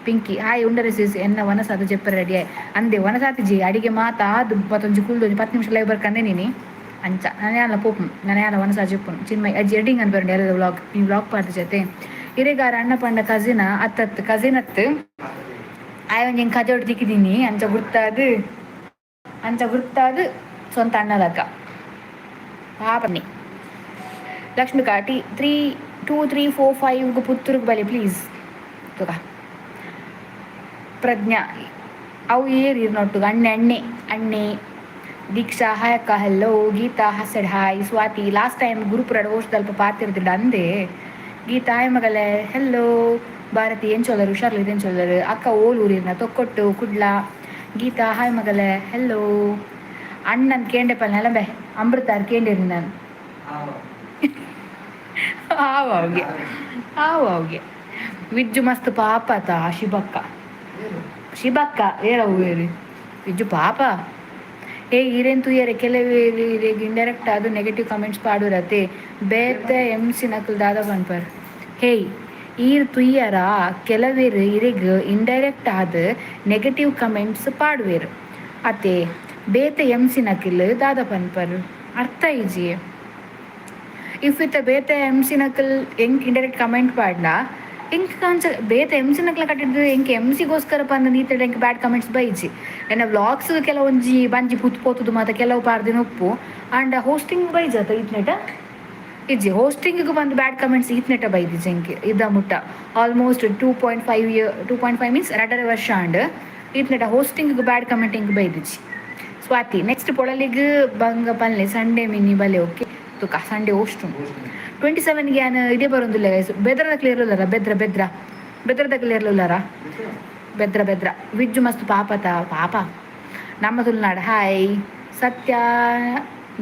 ಪಿಂಕಿ, ಹಾಯ್. ಉಂಡರೆ ಸಿಸ್, ಎನ್ನ ವನಸಾದ ಜೆಪ್ಪರ ರೆಡಿ ಅಂದೆ. ವನಸಾತಿಜಿ, ಅಡಿಗೆ ಮಾತಾ ಅದು ಪತ್ತೊಂಜಿ ಕುಲ್ದು ಒಂಜಿ 10 ನಿಮಿಷ ಲೈವ್ ಬರ್ಕಂದೆ ನೀನಿ. ಅಂಚ ನಾನು ಯಾಲ ಪೋಪು, ನಾನು ಯಾಲ ವನಸಾ ಜೆಪ್ಪುನು. ಚಿನ್ಮಯ್ ಅಜ್ಜಿ, ಎಡಿಂಗ್ ಅಂತ ಬರಂడి ಎಲ್ಲ ವ್ಲಾಗ್, ಈ ವ್ಲಾಗ್ ಪಾಡ್ದು ಜೊತೆ. ಇರೆಗಾರ ಅಣ್ಣ ಪಂಡ ಕಸಿನ ಅತ್ತತ್ತು, ಕಸಿನ್ ಅತ್ತು. ಆಯ್ ಒಂಜಿ ಕಜೆ ತಿಕ್ಕಿದೀನಿ. ಅಂಚ ಗುರ್ತಾದು, ಅಂಚ ಗುರ್ತಾದು ಸ್ವಂತ ಅಣ್ಣಲಕ್ಕ ಪಾಪನಿ. ಲಕ್ಷ್ಮಿಕಾ T, 3 2 3 4 5 ಪುತ್ತೂರ್ಗೆ ಬಲೆ ಪ್ಲೀಸ್ ತುಕ. ಪ್ರಜ್ಞಾ, ಅವು ಏರಿ ನೊಟ್ಟು ಅಣ್ಣೆ ಅಣ್ಣೆ ಅಣ್ಣೆ. ದೀಕ್ಷಾ, ಹಾಯ್ ಅಕ್ಕ, ಹಲೋ. ಗೀತಾ ಹಸಡ್, hi. Swati, last time Gurupura ಹೋಸ್ದಲ್ಪ ಪಾತಿರ್ದಿಲ್ಲ ಅಂದೆ. ಗೀತಾ, ಹಾಯ್ ಮಗಲೇ, ಹಲೋ. ಭಾರತಿ, ಏನ್ ಚೊಲ್ಲರು? ಹುಷಾರ್ಲು ಇದೇನು ಚೊಲ್ಲರು? ಅಕ್ಕ ಓಲ್ ಊರಿನ? ತೊಕ್ಕೊಟ್ಟು, ಕುಡ್ಲ. ಗೀತಾ, ಹಾಯ್ ಮಗಲೇ, ಹಲೋ. ಅಣ್ಣನ್ ಕೇಂಡೆ ಪಲ್ ನೆಲಂಬೆ ಅಮೃತಾರ್ ಕೇಂಡಿರಿ ನಾನು. ಆವ ಅವ್ಗೆ, ಆವ ಅವ್ಗೆ. ವಿಜ್ಜು ಮಸ್ತ್ ಪಾಪ ತಾ. ಶಿಬಕ್ಕ, ಶಿಬಕ್ಕ ಏರವು ಏರಿ ವಿಜ್ಜು ಪಾಪ. ಏ ಈರೇನ್ ತುಯ್ಯರೆ ಕೆಲವು ಇಂಡೈರೆಕ್ಟ್ ಅದು ನೆಗೆಟಿವ್ ಕಮೆಂಟ್ಸ್ ಪಾಡುರತೆ, ಬೇತೆ ಎಮ್ ಸಿ ನಕಲ್ ದಾದ ಪನ್ಪರ್. ಹೇಯ್, ಈರ್ ತುಯ್ಯರ ಕೆಲವೇರು ಇರೆಗ್ ಇಂಡೈರೆಕ್ಟ್ ಆದ ನೆಗೆಟಿವ್ ಕಮೆಂಟ್ಸ್ ಪಾಡುವೆರು ಅತೆ, ಬೇತೆ ಎಮ್ ಸಿ ನಕಿಲ್ ದಾದ ಪನ್ಪರ್? ಅರ್ಥ ಇಜಿ. If ಇತ್ತ ಬೇತೆ ಎಮ್ ಸಿ ನಕಲ್ ಎಂಕ್ ಇಂಡೈರೆಕ್ಟ್ ಕಮೆಂಟ್ ಪಾಡ್ನ ಎಂಕ್ ಕಾಂಚ ಬೇತೆ ಎಮ್ ಸಿ ನಕ್ಲ ಕಟ್ಟಿದ್ದು. ಎಂಕ್ ಎಮ್ ಸಿಗೋಸ್ಕರ ಪಂದ ನೀತಡ ಎಂಕ್ ಬ್ಯಾಡ್ ಕಮೆಂಟ್ಸ್ ಬೈಜಿ. ಎನ್ನ ವ್ಲಾಗ್ಸ್ ಕೆಲವೊಂಜಿ ಬಂಜಿ ಪುತ್ ಪೋತುದು ಮಾತ ಕೆಲವು ಪಾರ್ದಿನ ಉಪ್ಪು ಆಂಡ ಹೋಸ್ಟಿಂಗ್ ಬೈಜತ ಇತ್ನೆಟ ಇಜ್ಜಿ. ಹೋಸ್ಟಿಂಗ್ ಬಂದು ಬ್ಯಾಡ್ ಕಮೆಂಟ್ಸ್ ಈತ್ನೆಟ ಬೈದಿಜ್ಜಿ ಎಂಕ್ ಇದ್ದ ಮುಟ್ಟ. Almost 2.5 year, 2.5 means 2.5 ವರ್ಷ ಆಂಡ್. ಈತ್ನೆಟ ಹೋಸ್ಟಿಂಗ್ ಬ್ಯಾಡ್ ಕಮೆಂಟ್ ಎಂಕ್ ಬೈದಿಜ್ಜಿ. ಸ್ವಾತಿ, ನೆಕ್ಸ್ಟ್ ಪೊಳಲಿಗ್ ಬಂಗ ಪನ್ಲೆ, ಸಂಡೇ ಮಿನಿ ಬಲೆ. ಓಕೆ ತುಕ, ಸಂಡೇ ಹೋಸ್ಟು 27ಗೆ ಯಾನ್ ಇದೇ ಬರೋದಿಲ್ಲ ಗೈಸ್. ಬೆದ್ರದ ಕ್ಲಿಯರ್ ಉಲ್ಲಾರ? ಬೆದ್ರ, ಬೆದ್ರ, ಬೆದ್ರದ ಕ್ಲಿಯರ್ ಉಲ್ಲಾರ? ಬೆದ್ರ, ಬೆದ್ರ. ವಿಜ್ಜು ಮಸ್ತ್ ಪಾಪತ ಪಾಪ. ನಮ್ಮ ತುಳುನಾಡು, ಹಾಯ್. ಸತ್ಯ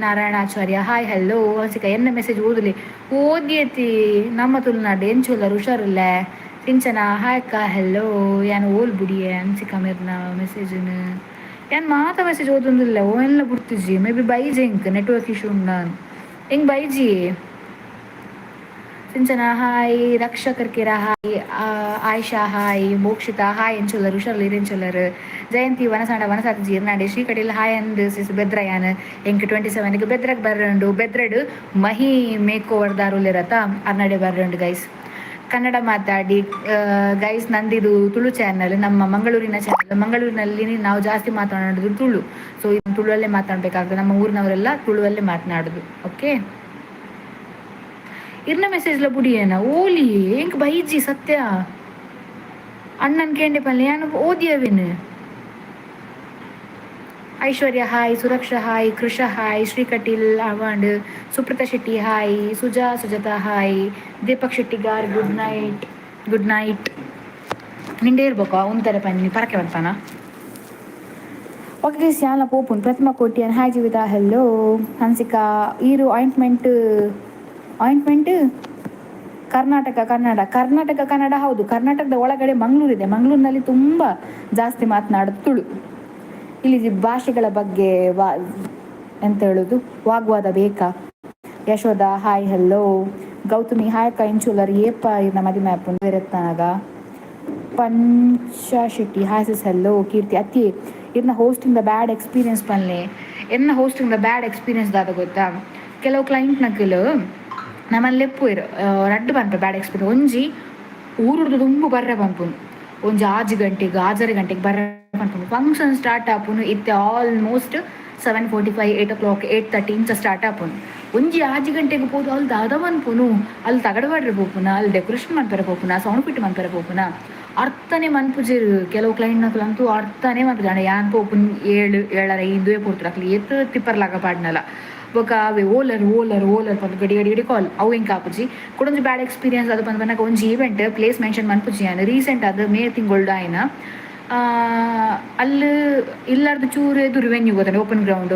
ನಾರಾಯಣಾಚಾರ್ಯ, ಹಾಯ್, ಹಲೋ. ಹಂಸಿಕ, ಎನ್ನ ಮೆಸೇಜ್ ಓದಲಿ? ಓದಿಯತಿ. ನಮ್ಮ ತುಳುನಾಡು ಎಂಚುಲ್ಲರ್? ಹುಷಾರಿಲ್ಲ. ಸಿಂಚನ, ಹಾಯ್ ಅಕ್ಕ, ಹಲೋ. ಯಾನ್ ಓಲ್ ಬುಡಿಯೆ? ಹನ್ಸಿಕಾ ಮೇರ್ನ ಮೆಸೇಜನ್ ಯಾನ್ ಮಾತ ಮೆಸೇಜ್ ಓದೊಂದಿಲ್ಲ, ಓ ಎಲ್ಲ ಬಿಡ್ತಿಜಿ. ಮೇ ಬಿ ಬೈಜಿ ಎಂಕ್ ನೆಟ್ವರ್ಕ್ ಇಶ್ಯೂ ಉಂಡ ಹೆಂಗ್ ಬೈಜಿ. Sinchana, hi. Raksha Karkera, hi. Ayesha, hi. Mokshita, hi. ಎಂಚೊಲ್ಲರು? ಹುಷಾರ್ಲಿ ಎಂಚೊಲ್ಲರು? ಜಯಂತಿ, ವನಸಾಂಡ ವನಸಾತಿ ಜೀರ್ನಾಡೆ. ಶ್ರೀ ಕಟೀಲ್, ಹಾಯ್ ಅಂದ್ ಸಿಸ್. ಬೆದ್ರ ಯಾನ್ ಎಂಕ್ 27ಗೆ ಬೆದ್ರಗ್ ಬರ್ರಂಡು. ಬೆದ್ರಡ್ ಮಹಿ ಮೇಕ್ ಓವರ್ ದಾರುಲಿರತ, ಅರ್ನಡೆ ಬರ್ರಂಡು ಗೈಸ್. ಕನ್ನಡ ಮಾತಾಡಿ ಗೈಸ್. ನಂದಿದು ತುಳು ಚಾನಲ್, ನಮ್ಮ ಮಂಗಳೂರಿನ ಚಾನಲ್. ಮಂಗಳೂರಿನಲ್ಲಿ ನಾವು ಜಾಸ್ತಿ ಮಾತನಾಡೋದು ತುಳು. ಸೊ ಇದು ತುಳುವಲ್ಲೇ ಮಾತಾಡಬೇಕಾಗ್ತದೆ. ನಮ್ಮ ಊರಿನವರೆಲ್ಲ ತುಳುವಲ್ಲೇ ಮಾತನಾಡೋದು. ಓಕೆ, ಇರ್ನ ಮೆಸೇಜ್ಲ ಬುಡಿಯೇನ ಓಲಿ ಎಂಕ್ ಬೈಜಿ. ಸತ್ಯ, ಅಣ್ಣನ್ ಕೇಂಡೆ ಪಲ್ಲೆ ಯಾನು ಓದಿಯವೇನು. Aishwarya hi, Suraksha hi, Krisha hi, Shri Kateel ಅವಾಂಡ್, ಸುಪ್ರತಾ Shetty hi, Suja Sujata hi, Deepak Shettigar good night, good night. ನಿಂಡೆ ಇರ್ಬೇಕು ಒಂಥರ ಪನ್ನಿ ಪರಕೆ ಬಂತಾನ. ಓಕೆ ಗೈಸ್, ಯಾಲ ಪೋಪುನ್. ಪ್ರತಿಮಾ ಕೋಟಿಯನ್ ಹಾಯ್. ಜೀವಿತಾ ಹೆಲೋ. ಹನ್ಸಿಕಾ, ಈರು ಆಯಿಂಟ್ಮೆಂಟ್ ಆಯಿಂಟ್ಮೆಂಟ್. ಕರ್ನಾಟಕ ಕನ್ನಡ, ಕರ್ನಾಟಕ ಕನ್ನಡ. ಹೌದು, ಕರ್ನಾಟಕದ ಒಳಗಡೆ ಮಂಗಳೂರಿದೆ. ಮಂಗಳೂರಿನಲ್ಲಿ ತುಂಬ ಜಾಸ್ತಿ ಮಾತನಾಡೋದು ತುಳು. ಇಲ್ಲಿ ಭಾಷೆಗಳ ಬಗ್ಗೆ ವಾ ಎಂತ ಹೇಳೋದು, ವಾಗ್ವಾದ ಬೇಕಾ? Yashoda hi hello. Gautami hi ಅಕ್ಕ. ಇಂಚುಲರ್ ಏಪ ಇರ್ನ ಮದಿಮೆ ಆಪುಂಡು? ಪಂಚ ಶೆಟ್ಟಿ hi sis hello. ಕೀರ್ತಿ ಅತ್ತಿ, ಇರ್ನ hosting the bad experience ಪನ್ಲೆ. ಎನ್ನ hosting the bad experience ದಾದ ಗೊತ್ತಾ? ಕೆಲವು ಕ್ಲೈಂಟ್ ನಕಲು ನಮ್ಮಲ್ಲಿ ಲೆಪ್ಪು ಇರು. ರಡ್ಡ್ ಪನ್ಪೆ ಬ್ಯಾಡ್ ಎಕ್ಸ್ಪೀರಿಯನ್ಸ್. ಒಂಜಿ ಊರುಡ್ದು ದುಂಬು ಬರ್ರೆ ಪನ್ಪುನು. ಒಂಜಿ 6 ಗಂಟೆಗೆ, 6:30 ಗಂಟೆಗೆ ಬರ್ರೆ ಪನ್ಪುನು. ಫಂಕ್ಷನ್ ಸ್ಟಾರ್ಟ್ ಆಪುನು ಇತ್ತೆ almost 7:45, 8 o'clock, 8:30 ಇಂಚ ಸ್ಟಾರ್ಟ್ ಆಪುನು. ಒಂಜಿ 6 ಗಂಟೆಗೆ ಪೋದು ಅಲ್ಲಿ ದಾದ ಮನ್ಪುನು? ಅಲ್ಲಿ ತಗಡವಾಡ್ರೆ ಪೋಪುನ, ಅಲ್ಲಿ ಡೆಕೋರೇಷನ್ ಮನ್ಪೆರೆ ಪೋಪುನ, ಸೌಂಡ್ ಫಿಟ್ ಮನ್ಪೆರೆ ಪೋಪುನ, ಅರ್ಥನೇ ಮನ್ಪುಜೆರ್. ಕೆಲವು ಕ್ಲೈಂಟ್ ನಕುಲಂತೂ ಅರ್ಥನೇ ಮನ್ಪುಜ. ಯಾನ್ ಪೋಪುನ್ 7, 7:30 ಇಂದುವೆ ಪೋಡ್ತಾರೆ. ಅಕ್ಲು ಏತ್ ತಿಪ್ಪರ್ಲಾಗ ಪಾಡ್ನಲ ಬೊಕ ಅವೆ ಓಲರ್ ಓಲರ್ ಓಲರ್ ಪಂದ್ ಗಡಿ ಗಡಿ ಗಡಿ ಕಾಲ್. ಅವು ಎಂಕ್ ಆಪುಜಿ. ಕುಡೊಂಜಿ ಬ್ಯಾಡ್ ಎಕ್ಸ್ಪೀರಿಯನ್ಸ್ ಅದು ಪಂದ್ ಪನ್ನಗ, ಒಂಜಿ event place mention ಮನ್ಪುಜಿ ಯಾನ್. ರೀಸೆಂಟ್ ಅದು ಮೇ ತಿಂಗೊಳ್ಡು ಆಯ್ನ. ಅಲ್ಲಿ ಇಲ್ಲಾರ್ದು ಚೂರು ಎದುರು ವೆನ್ಯೂ ಗೊತ್ತಾನೆ, ಓಪನ್ ಗ್ರೌಂಡ್.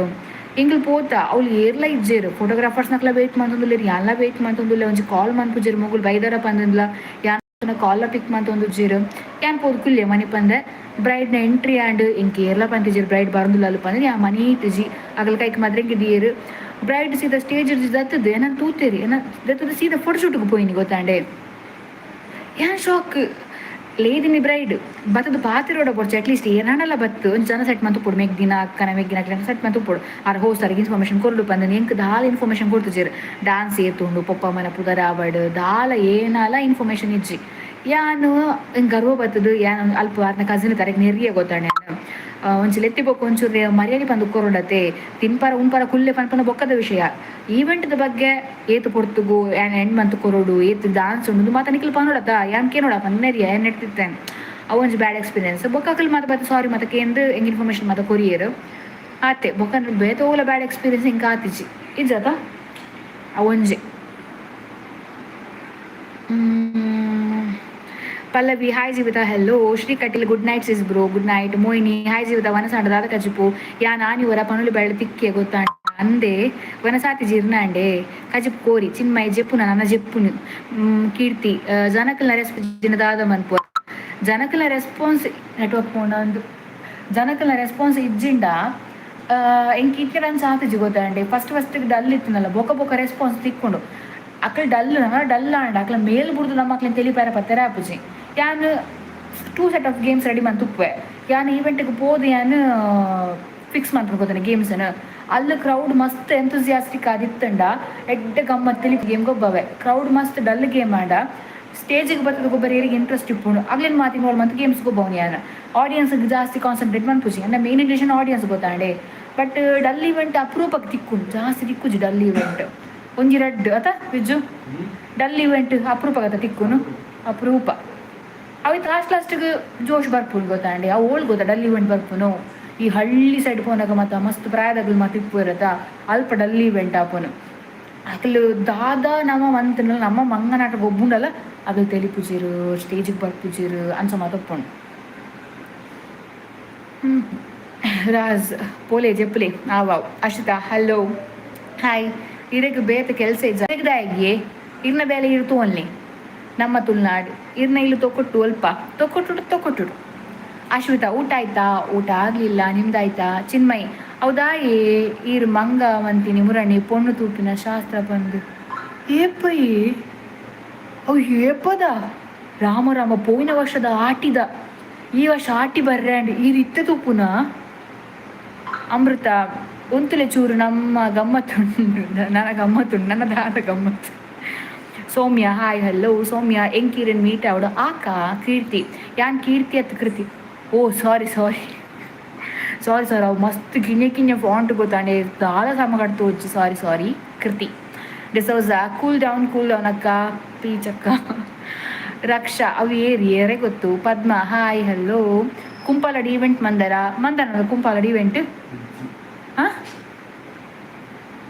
ಎಂಕುಲು ಪೋತ, ಅವ್ಲು ಏರ್ಲ ಇಜ್ಜೆರ್. ಫೋಟೋಗ್ರಾಫರ್ಸ್ ನಕ್ಲ ವೇಟ್ ಮಂತೊಂದುಲ್ಲೆರ್, ಯಾನ್ಲ ವೇಟ್ ಮಂತೊಂದುಲ್ಲೆ. ಒಂಜಿ ಕಾಲ್ ಮನ್ಪುಜೆರ್. ಮೊಗುಲು ಬೈದರ ಪಂದಂದ್ಲ ಯಾನ್ ಕಾಲ್ ಪಿಕ್ ಮಂತೊಂದುಜ್ಜೆರ್. ಯಾನ್ ಪೋದು ಕುಲ್ಲೆ ಮನಿಪಂದೆ. ಬ್ರೈಡ್ನ ಎಂಟ್ರಿ ಆಂಡ್. ಎಂಕ್ ಏರ್ಲ ಪಂತಿಜೆರ್ ಬ್ರೈಡ್ ಬರಂದುಲ್ಲ ಪಂದ್. ಯಾ ಮನಿ ಇತ್ತಿಜಿ. ಅಗಲ್ ಕೈಕ್ ಮದ್ರೆಂಗೆ ದಿಯೆರ್. ಬ್ರೈಡ್ ಸೀದಾ ಸ್ಟೇಜ್ ದತ್ತದು ಏನ ತೂತೇರಿ, ಏನ ದತ್ತದು ಸೀದಾ ಫೋಟೋ ಶೂಟ್ಗೆ ಪೋಯಿನಿ ಗೊತ್ತಾಂಡೆ. ಯಾನ್ ಶಾಕ್. ಲೇದಿನಿ ಬ್ರೈಡ್ ಬತ್ತದು ಪಾತಿರೋಡ ಪೊರ್ಚು ಅಟ್ಲೀಸ್ಟ್ ಏನಾನಲ್ಲ ಬತ್ತು ಒಂಜಿ ಜನ ಸೆಟ್ ಮಂತು ಪೊಡು. ಮೆಗ್ದಿನ ಅಕ್ಕನ ಮೆಗ್ಗಿನ ಅಕ್ಲೆನ ಸೆಟ್ ಮಂತು ಪೊಡು. ಆರ್ ಹೋಸ್ಟ್ ಅರ್ಗೆ ಇನ್ಫಾರ್ಮೇಷನ್ ಕೊರಡು ಪಂದ್ ಎಂಕ್ ದಾಲ ಇನ್ಫಾರ್ಮೇಷನ್ ಕೊಡ್ತುಜೆರ್. ಡಾನ್ಸ್ ಏತುಂಡು, ಪೊಪ್ಪ ಮನ ಪುದರಾವಡ್, ದಾಲ ಏನಾಲ ಇನ್ಫಾರ್ಮೇಷನ್ ಇಜ್ಜಿ. ಯಾನು ಎಂಕ್ ಗರ್ವ ಬತ್ತದು. ಯಾನ್ ಅಲ್ಪ ಆರ್ನ ಕಸಿನ್ ತರಕ್ ನೆರಿಯ ಗೊತ್ತಾಣೆ. ಒಂಚಿ ಲೆತ್ತಿ ಬೊಕ್ಕ ಒಂಚೂರು ಮರ್ಯಾದೆ ಪಂದು ಕೊರೊಡತೆ. ತಿನ್ಪರ ಉನ್ಪರ ಕುಲ್ಲೆ ಪನ್ಪನ ಬೊಕ್ಕದ ವಿಷಯ. ಈವೆಂಟ್ದ ಬಗ್ಗೆ ಏತು ಪೊರ್ತುಗು ಯಾನ್ ಎಂಡ್ ಮಂತ್ ಕೊರೊಡು, ಏತು ಡಾನ್ಸ್ ಉಂಡು ಮಾತ ನಿಕ್ಲು ಪನೊಡತ. ಯಾನ್ ಕೇನೋಡ ಪನ್ನೆರಿಯ ಯಾನ್ ನೆಡ್ತಿತ್ತೇನೆ. ಅವು ಒಂಜಿ ಬ್ಯಾಡ್ ಎಕ್ಸ್ಪೀರಿಯನ್ಸ್. ಬೊಕ್ಕ ಅಕಲ್ ಮಾತ ಬತ್ತ ಸಾರಿ ಮಾತ ಕೇಂದ್ ಎಂಕ್ ಇನ್ಫಾರ್ಮೇಷನ್ ಮಾತ ಕೊರಿಯರ್ ಆತೆ. ಬೊಕ್ಕ ಬೇತೆ ಬ್ಯಾಡ್ ಎಕ್ಸ್ಪೀರಿಯನ್ಸ್ ಎಂಕ್ ಆತಿಜಿ, ಇಜ್ಜತ. ಅವೊಂಜಿ. ಪಲ್ಲವಿ ಹಾಯ್. ಜೀವಿತ hello. Shri Kateel good night sis bro, good night. Mohini hi. ಜೀವಿತ ವನಸಾಂಡ ದಾದ ಕಜಿಪು? ಯಾ ನಾನಿ ವರ ಪನುಲಿ ಬೆಳ್ಳ ತಿಕ್ಕೆ ಗೊತ್ತಾಂಡ ಅಂದೆ ವನಸಾತಿ ಜಿರ್ನಾಂಡೆ ಕಜಿಪು ಕೋರಿ. ಚಿನ್ಮಯ್ ಜೆಪ್ಪುನ ನನ್ನ ಜೆಪ್ಪುನು. ಕೀರ್ತಿ, ಜನಕಲ್ನ ರೆಸ್ಪಾನ್ಸ್ ದಾದ ಮನ್ಪು? ಜನಕಲ್ನ ರೆಸ್ಪಾನ್ಸ್, ನೆಟ್ವರ್ಕ್ ಪೋಂಡ ಅಂದು. ಜನಕಲ್ನ ರೆಸ್ಪಾನ್ಸ್ ಇಜ್ಜಿಂಡ ಎಂಕ್ ಇತ್ತಿರಂಚ ಆತಿಜಿ ಗೊತ್ತಾಂಡೆ. First first dull ಇತ್ತಿನಲ್ಲ, ಬೊಕ ಬೊಕ ರೆಸ್ಪಾನ್ಸ್ ತಿಕ್ಕೊಂಡು. ಅಕಲ್ ಡಲ್ ಡಲ್ ಆಂಡ ಅಕ್ಲ ಮೇಲ್ ಬುಡ್ದು ನಮ್ಮ ಅಕ್ಲಿನ ತೆಲಿಪಾರ ಪತ್ತೆರ ಆಪುಜಿ. ಯಾನ್ two set of games ready ಮಂತ್ ಉಪ್ಪುವೆ. ಯಾನ್ ಈವೆಂಟ್ಗೆ ಪೋದು ಯಾನ್ ಫಿಕ್ಸ್ ಮನ್ಪುನು ಗೊತ್ತಾನೆ ಗೇಮ್ಸ್ನ. ಅಲ್ಲಿ ಕ್ರೌಡ್ ಮಸ್ತ್ ಎಂಥೂಸಿಯಾಸ್ಟಿಕ್ ಆದಿತ್ತಂಡ ಎಡ್ಡೆ ಗಮ್ಮತ್ ತೆಲಿಪು ಗೇಮ್ ಗೊಬ್ಬವೆ. ಕ್ರೌಡ್ ಮಸ್ತ್ ಡಲ್ ಗೇಮ್ ಆಂಡ ಸ್ಟೇಜಿಗೆ ಬರ್ತದ ಗೊಬ್ಬರ ಏರಿಗೆ ಇಂಟ್ರೆಸ್ಟ್ ಇಪ್ಪುಂಡು, ಅಗ್ಲಿನ ಮಾತು ಇನ್ವಾಲ್ವ್ ಮಂತ್ ಗೇಮ್ಸ್ ಗೊಬ್ಬವನು. ಯಾನ್ ಆಡಿಯನ್ಸ್ ಜಾಸ್ತಿ ಕಾನ್ಸಂಟ್ರೇಟ್ ಮನ್ಪುಜಿ ಅಂಡ main intention audience ಗೊತ್ತಾಂಡೆ. But dull event ಅಪರೂಪಕ್ಕೆ ತಿಕ್ಕುಂಡು, ಜಾಸ್ತಿ ತಿಕ್ಕುಜಿ ಡಲ್ ಈವೆಂಟ್. ಒಂಜಿ ರಡ್ಡ್ ಅತ ವಿಜ್ಜು? ಡಲ್ ಈವೆಂಟ್ ಅಪರೂಪ ಆಗತ್ತ ತಿಕ್ಕುನು, ಅಪರೂಪ. ಅವಿತ್ ಲಾಸ್ಟ್ ಲಾಸ್ಟಿಗೆ ಜೋಶ್ ಬರ್ಪುಂಡು ಗೊತ್ತಾಂಡೆ. ಅವು ಓಳ್ ಗೊತ್ತಾ ಡಲ್ ಈವೆಂಟ್ ಬರ್ಪುನು? ಈ ಹಳ್ಳಿ ಸೈಡ್ ಪೋನಾಗ ಮಾತ ಮಸ್ತ್ ಪ್ರಾಯದಾಗಲು ಮಾತ ಇಪ್ಪು ಇರತ್ತ, ಅಲ್ಪ ಡಲ್ ಈವೆಂಟ್ ಆಪುನು. ಅಕಲು ದಾದ ನಮ್ಮ ಮಂತನ ನಮ್ಮ ಮಂಗನಾಟ ಗೊಬ್ಬುಂಡಲ್ಲ, ಅಗಲ್ ತೆಲಿಪುಜಿರು, ಸ್ಟೇಜಿಗೆ ಬರ್ಪುಜಿರು ಅನ್ಸ ಮಾತೊಪ್ಪುಂಡು. ರಾಜ್ ಪೋಲೆ ಜೆಪ್ಪುಲೆ ಆವಾವ್. Ashwitha hello hi. ಇರೆಗ್ ಬೇತೆ ಕೆಲಸ ಇಜ್ಜ? ಇರ್ನ ಬೇಲೆ ಇರ್ತು ಒನ್ಲಿ ನಮ್ಮ ತುಳುನಾಡು. ಇರ್ನ ಇಲ್ಲಿ ತೊಕೊಟ್ಟು ಅಲ್ಪ ತೊಕೊಟ್ಟುಡು ತೊಕೊಟ್ಟುಡು. ಅಶ್ವಿತಾ, ಊಟ ಆಯ್ತಾ? ಊಟ ಆಗ್ಲಿಲ್ಲ, ನಿಮ್ದಾಯ್ತಾ? ಚಿನ್ಮಯ್, ಹೌದಾ? ಏ ಈರ್ ಮಂಗ ಮಂತಿನಿ ಮುರಣಿ ಪೊಣ್ಣು ತೂಪಿನ ಶಾಸ್ತ್ರ ಬಂದು ಏಪಯ್ಯಿ ಅವು ಏಪದ? ರಾಮ ರಾಮ, ಪೋಯಿನ ವರ್ಷದ ಆಟಿದ, ಈ ವರ್ಷ ಆಟಿ ಬರ್ರೆ ಅಂಡ್ ಈ ಇತ್ತೆ ತೂಪುನ? ಅಮೃತ, ಉಂತುಲೆ ಚೂರು, ನಮ್ಮ ಗಮ್ಮತ್ತುಂಡು, ನನ್ನ ಗಮ್ಮತ್ತುಂಡು, ನನ್ನ ದಾದ ಗಮ್ಮತ್ತು. ಸೌಮ್ಯ ಹಾಯ್ ಹಲೋ. ಸೌಮ್ಯ, ಎಂಕೀರನ್ ಮೀಟ್ ಅವಡು ಆಕ. ಕೀರ್ತಿ, ಯಾನ್ ಕೀರ್ತಿ ಅತ್ ಕೃತಿ. ಓ ಸಾರಿ ಸಾರಿ ಸಾರಿ ಸಾರಿ. ಅವು ಮಸ್ತ್ ಕಿನ್ಯ ಕಿನ್ಯ ಫಾಂಟ್ ಗೊತ್ತಾಂಡೆ, ದಾದ ಸಮಗಡ್ತು ಹೋಚಿ. ಸಾರಿ ಸಾರಿ ಕೃತಿ. D'Souza, cool down cool down ಅಕ್ಕ, ಪೀಚಕ್ಕ. ರಕ್ಷಾ, ಅವು ಏರಿ ಏರೆ ಗೊತ್ತು. ಪದ್ಮ hi hello. ಕುಂಪಾಲಡಿ event Mandara Mandara ಕುಂಪಾಲಡಿ event. ಆ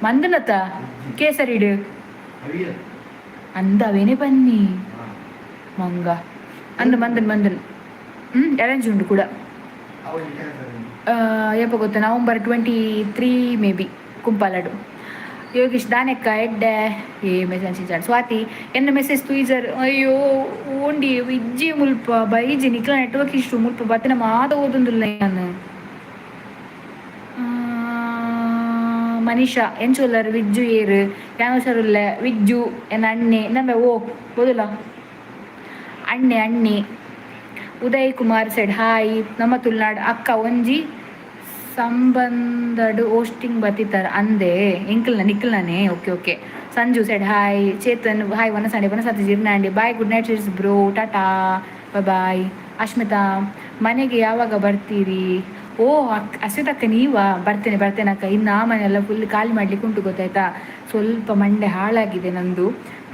ಮಂದನತ ಕೇಸರಿಡು ಅಂದ ಅವೇನೆ ಬನ್ನಿ ಮಂಗ ಅಂದು ಮಂದನ್ ಮಂದನ್. ಅರೇಂಜ್ ಉಂಟು ಕೂಡ. ಏಪ ಗೊತ್ತ? ನವಂಬರ್ 23 ಮೇ ಬಿ ಕುಂಪಾಲಡು. ಯೋಗೀಶ್ ದಾನೆಕ್ಕ ಎಡ್ಡೆ ಏ ಮೆಸೇಜ್. ಸ್ವಾತಿ ಎನ್ನ ಮೆಸೇಜ್ ತುಯ್ಜರ್. ಅಯ್ಯೋ ಓಂಡಿ ಇಜ್ಜಿ ಮುಲ್ಪ ಬೈಜಿ ನಿಕ್ಲ ನೆಟ್ವರ್ಕ್ ಇಷ್ಟು ಮುಲ್ಪ ಬತ್ತಿನ ಮಾತ ಓದೊಂದುಲ್ಲ ನಾನು. ಮನೀಷಾ ಎಂಚೊಲ್ಲರ್? ವಿಜ್ಜು ಏರು? ಯಾನ್ ಹುಷಾರುಲ್ಲೆ. ವಿಜ್ಜು ಎನ್ನ ಅಣ್ಣೆ ನಂಬೆ. ಓ ಬೋದುಲ ಅಣ್ಣೆ ಅಣ್ಣೆ. Uday Kumar side hi. ನಮ್ಮ ತುಳುನಾಡ್ ಅಕ್ಕ ಒಂಜಿ ಸಂಬಂಧಡು ಹೋಸ್ಟಿಂಗ್ ಬತ್ತಿತ್ತಾರೆ ಅಂದೆ ಎಂಕಲ್ನ ನಿಕ್ಕಲ್ನಾನೆ. Okay okay. Sanju side hi. Chetan hi. ವನಸಾಂಡೆ ವನಸಾತಿ ಜಿರ್ನಾಂಡಿ. Bye, good night sis, bro, tata, bye. Ashmita ಮನೆಗೆ ಯಾವಾಗ ಬರ್ತೀರಿ? ಓ ಅಕ್ ಅಶ್ಮಿತಾ ಅಕ್ಕ ನೀವಾ? ಬರ್ತೇನೆ ಬರ್ತೇನೆ ಅಕ್ಕ. ಇನ್ನು ಆ ಮನೆಯೆಲ್ಲ ಫುಲ್ ಖಾಲಿ ಮಾಡ್ಲಿಕ್ಕೆ ಉಂಟು, ಗೊತ್ತಾಯ್ತಾ? ಸ್ವಲ್ಪ ಮಂಡೆ ಹಾಳಾಗಿದೆ ನಂದು.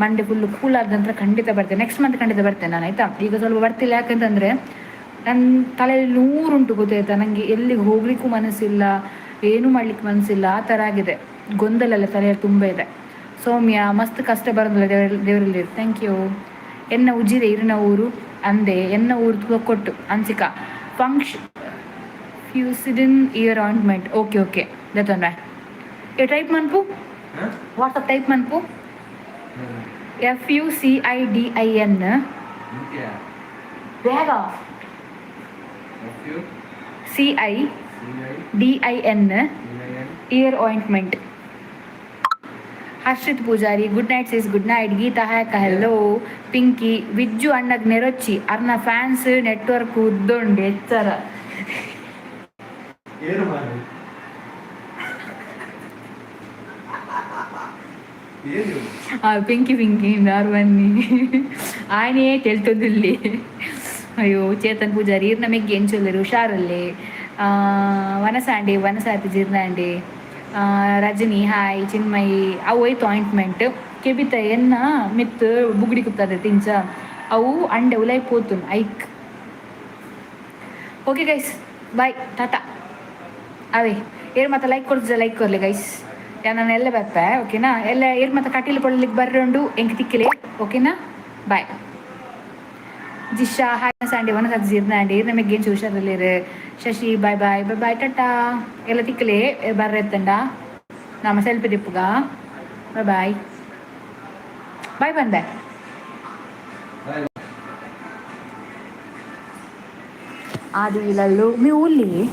ಮಂಡೆ ಫುಲ್ ಕೂಲ್ ಆದ ನಂತರ ಖಂಡಿತ ಬರ್ತೇನೆ. ನೆಕ್ಸ್ಟ್ ಮಂತ್ ಖಂಡಿತ ಬರ್ತೇನೆ ನಾನು, ಆಯಿತಾ? ಈಗ ಸ್ವಲ್ಪ ಬರ್ತಿಲ್ಲ, ಯಾಕಂತಂದರೆ ನನ್ನ ತಲೆಯಲ್ಲಿ ನೂರುಂಟು, ಗೊತ್ತಾಯ್ತಾ? ನನಗೆ ಎಲ್ಲಿಗೆ ಹೋಗ್ಲಿಕ್ಕೂ ಮನಸ್ಸಿಲ್ಲ, ಏನೂ ಮಾಡ್ಲಿಕ್ಕೆ ಮನಸ್ಸಿಲ್ಲ, ಆ ಥರ ಆಗಿದೆ. ಗೊಂದಲ ಎಲ್ಲ ತಲೆಯಲ್ಲಿ ತುಂಬ ಇದೆ. ಸೌಮ್ಯ ಮಸ್ತ್ ಕಷ್ಟ ಬರೋದಿಲ್ಲ ದೇವರಲ್ಲಿ ದೇವರಲ್ಲಿ. Thank you. ಎನ್ನ ಉಜಿರೆ ಇರಿನ ಊರು ಅಂದೆ. ಎನ್ನ ಊರು ಕೊಟ್ಟು Hansika Fucidin ear ointment. Okay okay, ದತ್ತೊಂದ್ರೆ ಏ ಟೈಪ್ ಮನ್ಪು. ವಾಟ್ಸಪ್ ಟೈಪ್ ಮನ್ಪು. FUCIDIN. ಬೇಗ. CIDIN ear ointment. Harshit Poojary good night sis. Good night. Geetha hi hello. Pinki Vijju ಅಣ್ಣಗ್ ನೆರೊಚ್ಚಿ ಅರ್ನ ಫ್ಯಾನ್ಸ್. ನೆಟ್ವರ್ಕ್ ಉದ್ದೊಂಡು ಎಚ್ಚರ. ಏನು ಮಾಡಿ ಏನು? ಆ ಪಿಂಕಿ ಪಿಂಕಿ ಯಾರು ಬನ್ನಿ ಆಯನೇ ತೆಲ್ತೊಂದಿಲ್ಲಿ. ಅಯ್ಯೋ ಚೇತನ್ ಪೂಜಾರಿ ಇರ್ನ ಮೆಗ್ಗಿ ಎಂಚೊಲ್ಲೆರ್? ಹುಷಾರಲ್ಲಿ. ವನಸಾಂಡಿ ವನಸಾತಿ ಜಿರ್ನಾಂಡಿ. ರಜನಿ ಹಾಯ್. ಚಿನ್ಮಯಿ ಅವು ಹೋಯ್ತು ಆಯಿಂಟ್ಮೆಂಟ್ ಕೆಬಿತ ಎನ್ನ ಮಿತ್ ಬುಗುಡಿ ಕುತ್ತದೆ ತಿಂಚ ಅವು ಅಂಡೆ ಉಲೈ ಪೋತುನ್ ಐಕ್. Okay guys, bye, tata. ಅವೇ ಏರ್ ಮತ್ತೆ ಲೈಕ್ ಕೊಡ್ತಿದ್ದ ಲೈಕ್ ಕೊರ್ಲಿ ಗೈಸ್. ನಾನು ಎಲ್ಲ ಬರ್ಪೆ, ಓಕೆನಾ? ಎಲ್ಲ ಏರ್ ಮತ್ತೆ ಕಟೀಲು ಪೊಳ್ಳಲಿಕ್ಕೆ ಬರ್ರುಂಡು ಎಂಕ್ ತಿಕ್ಕಲೆ, ಓಕೆನಾ? ಬಾಯ್. ಜಿಶಾ ಹಾಯ್. ಸಂಡೆ ಒನ್ ಜಿರ್ನಾಂಡಿ ನಮಗೆ ಏನು ಹುಷಾರಲ್ಲಿರು. Shashi bye bye bye bye, ಟಾಟಾ. ಎಲ್ಲ ತಿಕ್ಕಲೆ ಬರ್ರೆತ್ತಂಡ ನಮ್ಮ ಸೆಲ್ಫಿ ದಿಪ್ಪುಗ. ಬಾಯ್ ಬಾಯ್ ಬಾಯ್ ಬಂದೆ. ಬಾಯ್. ಆದಿ ಇಲ್ಲಲ್ಲು ಮೀ ಊಲ್ಲಿ.